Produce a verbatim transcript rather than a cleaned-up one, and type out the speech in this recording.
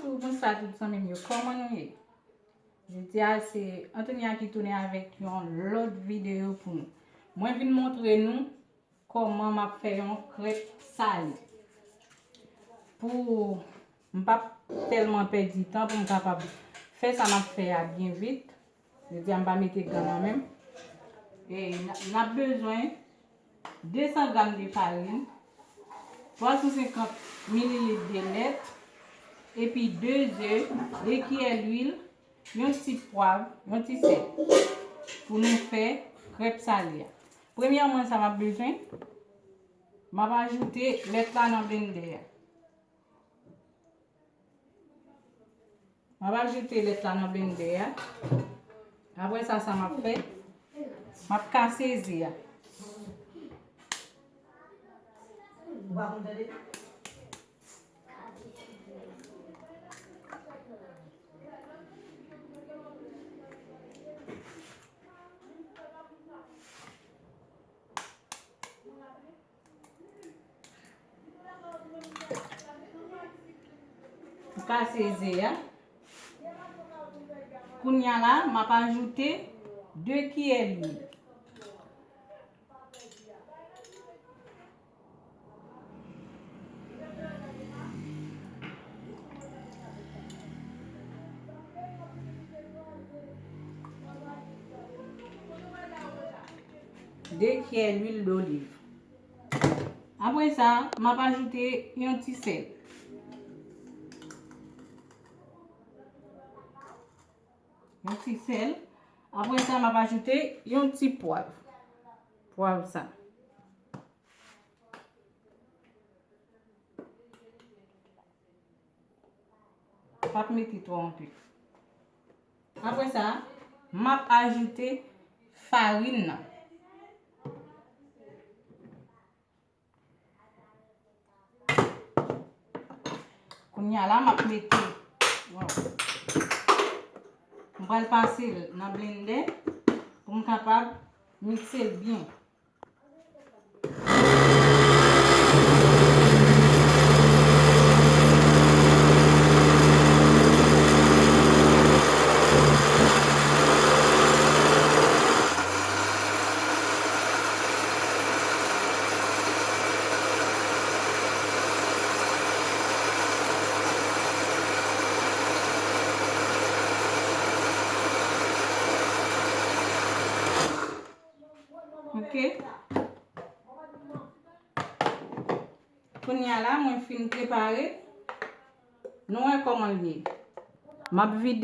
Bonswa tout zanmi m yo, kòman nou ye? Jodi a se Antonia ki tounen avèk yon lòt videyo pou nou. Mwen vin montre nou kòman m ap fè yon krèp sale. Pou m p ap tèlman pèdi tan pou m kapab fè sa m ap fè a byen vit. Jodi a m pa mete gan nan men m. E n ap bezwen de san gram de farin, twa san senkant mililit de lèt, epi de ze, de kiyè lwil, yon ti pwav, yon ti sèl pou nou fè krèp sale a. Premyèman, sa m ap bezwen, m ap ajoute lèt la nan blendè a. M ap ajoute lèt la nan blendè a. Apre sa, sa m ap fè, m ap kase ze a. M kase ze a. Kounye a la, m ap ajoute de kiyè lwil. De kiyè lwil doliv. Apre sa, m ap ajoute yon ti sèl. Yon ti sèl. Apre sa, m ap ajoute yon ti pwav. Pwav sa. Pa mete twò anpil. Apre sa, m ap ajoute farin nan. Kounye a la, m ap mete, m pral pase l nan blendè pou m kapab mikse l byen. Ok. Kounye a la, mwen fin prepare. Nou wè kòman l ye. M ap vide.